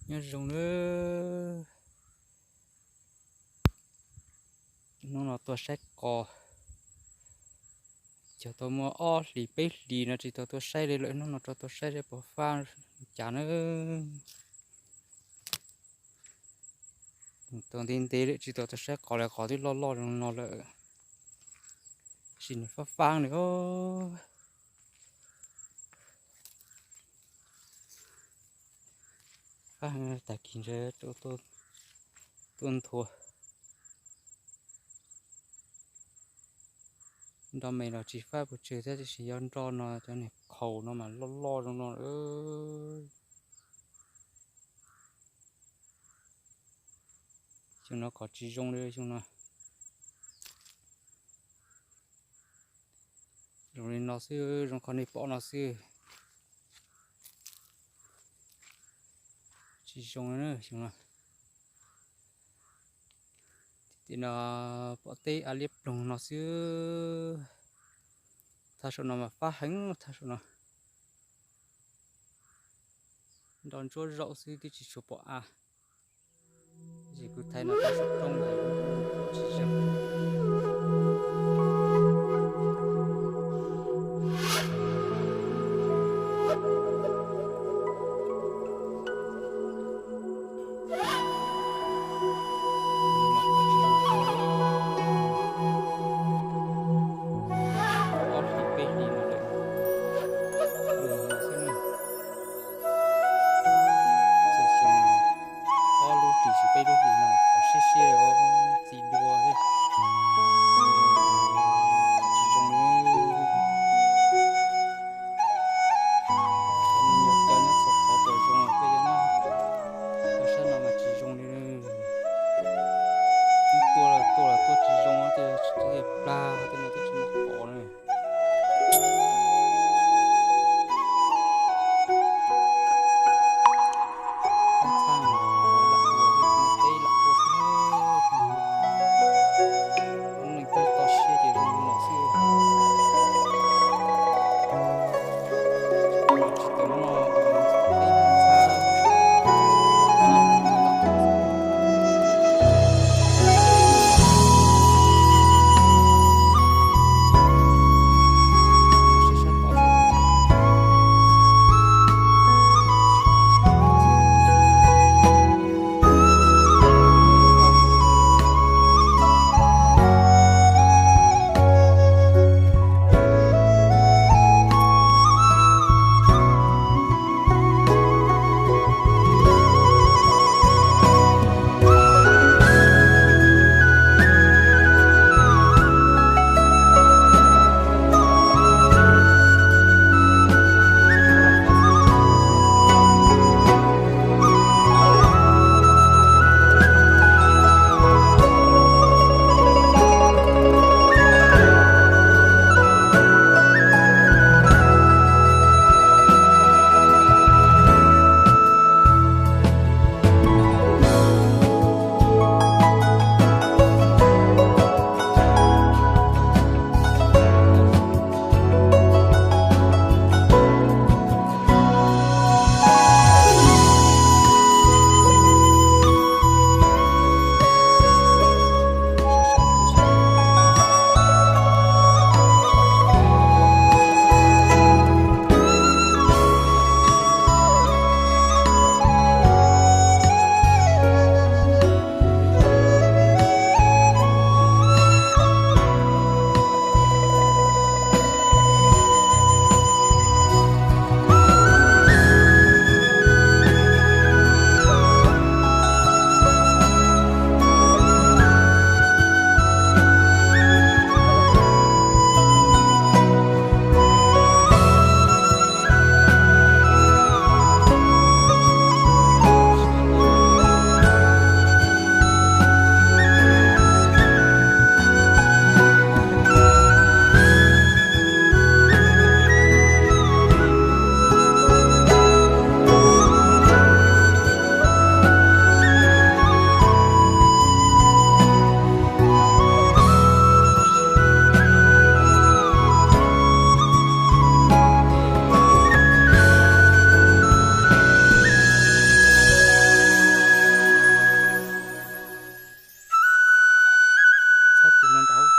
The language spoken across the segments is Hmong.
Nyob zoo nawb. Hnub no tuaj saib qos, cog tau muaj ob hlis peb hlis no tsis tau tuaj saib li lawm, hnub no rov tuaj saib seb puas fab cas nawb. Tau ntev ntev lawm tsis tau tuaj saib qos li, qos twb loj loj zoo no lawm, tab sis nws fab fab nws os. Fab heev, tag kis ntshe tuaj nthua. Nroj me los tsis fab pes tsawg thiab, tab sis yog nroj no cov niag qhaus no mas loj loj zoo no. Xyoo no qos tsis zoo li xyoo no. Zoo li no xwb, zoo qhov nej pom no xwb. Tsis zoo xyoo no. Tim no pom teb av liab ploog no xwb. Thaj saum no mas fab heev, thaj saum no. Nroj ntsuab zaum xwb twb tsis tshua pom av. Ces kuv thaij no rau saum roob ntawd pom tsis zoo. Ob hlis peb hlis no lawm, xwb na. Txhua xyoo ob lub hlis tsis peb lub hlis no qos siab siab, txi dua thiab.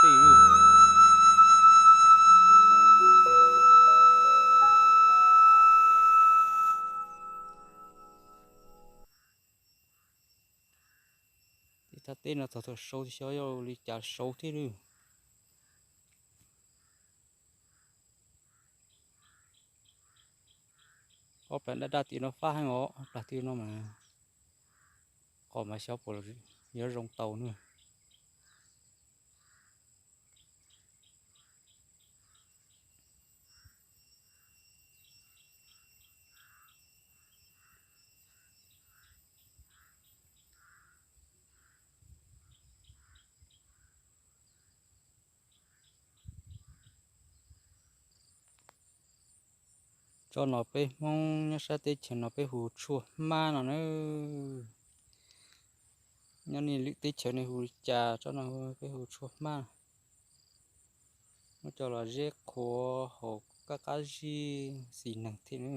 tej. Tej thaj teb no txog thaum sau xyov yog li cas sau thiab lawm. Ob plag daj daj tim no fab heev os, ob plag tim no mas qos mas xyov puas yuav zoo tau na. Tsob no peb Hmoob nyob sab teb chaws no peb hu tshuaj hmab no na. Nyob nej lwm teb chaws nej hu li cas, tsob no peb hu tshuaj hmab. Muab coj los zeb qhuav haus qab qab zib xis neeg thiab na.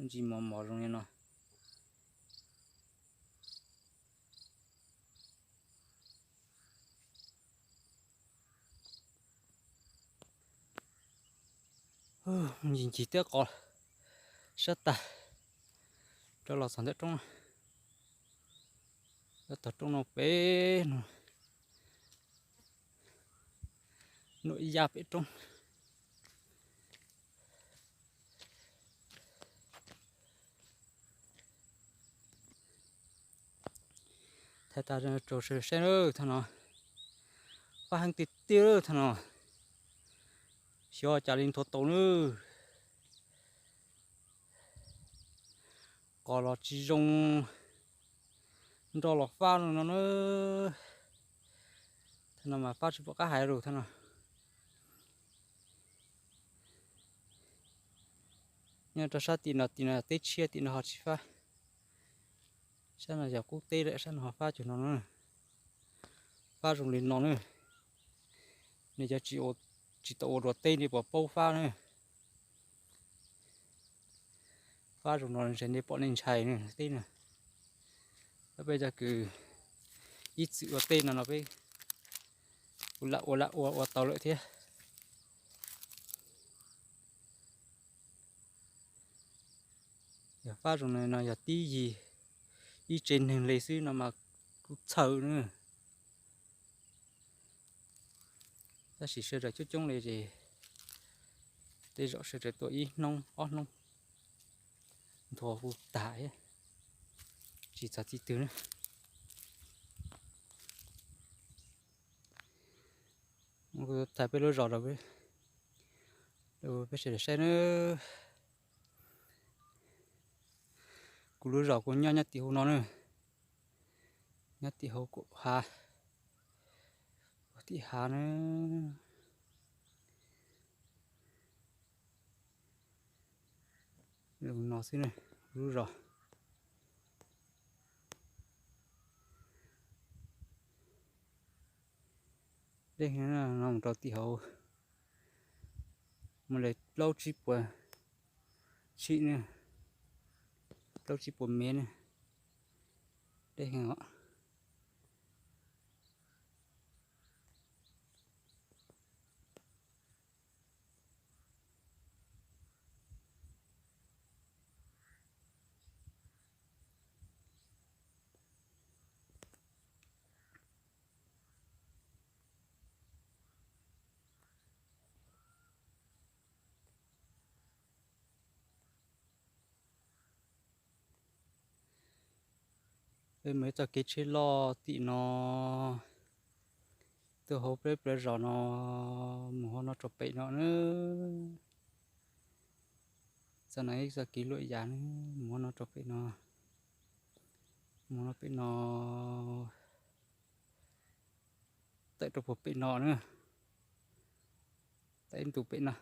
Ntsis mos mos zoo li no. Ncig ncig teb qos sab tag, rov los txog ntawm roob, rov tog roob no pem no, nuam ya pem roob. Thaij tag rau sawv daws saib na, thaj no fab heev tiag tiag thaj no, xyov cas li nthuav tau na. Qos los tsis zoo, nroj los fab no na. Thaj no mas fab tsis pom qab hais lawm thaj no. Nyob rau sab tim no, tim no teb tshiab, tim no ho tsis fab. Sab no yog qub teb lawm, sab no ho fab cuag no na. Fab zoo li no na. Nej cov tsis tau ua dua teb nej puas paub fab na. Fab zoo no ntshe nej pom nej ntshai na teb na. Tab peb cov kws ib txwm ua teb no no peb ua lam ua lam ua ua tau lawm thiab. Yog fab zoo no yog tib yig ib tsev neeg li xwb no mas kuj txhawj na. Tab sis sawv daws coob coob li ces tej zaum sawv daws tuaj ib hnub ob hnub nthuav hu tag thiab, tsis txog txij twg na. Kuv thaij peb lub zos rau peb sawv daws saib na. Kuv lub zos kuv nyob nyob tim hauv no na, nyob tim hauv kaum hav, tim hav na. Li no xwb na, lub zos. Dej no mus rau tim hauv, mus li plaub tsib puas tshim na, plaub tsib puas mev na, dej heev os. Peb mus ib txoj kev tsheb loj tim no, tuaj hauv peb plawv zos no, mus hauv no rau pem no na. Txoj no ib txoj kev luam yas na, mus hauv no rau pem no, mus no pem no, tawm rau puag pem no na, tawm ib ntus pem no,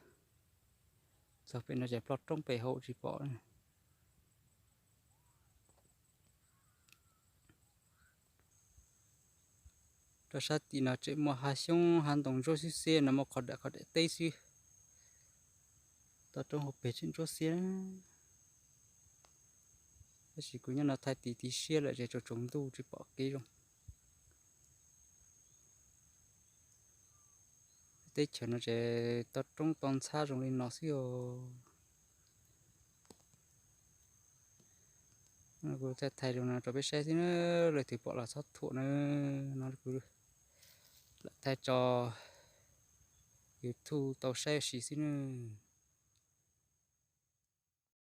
txog pem no ces ploj roob pem hauv tsis pom. Rau sab tim no tseem muaj hav xyoob hav ntoo ntsuab xwb xwb no, muaj qhov daim qhov daim teb xwb. Toj roob hauv pes tseem ntsuab xiab, tab sis kuv nyob no thaij tiv tiv siab lawm ces tsaus tsaus ntuj tsis pom kev zoo. Teb chaws no ces toj roob toj ntxhab zoo li no xwb os. Kuv thaij thaij zoo no rau peb saib xwb na, leej twg pom los txhob thuam na. No kuv lam thaij tso YouTube tau saib ua si xwb nawb.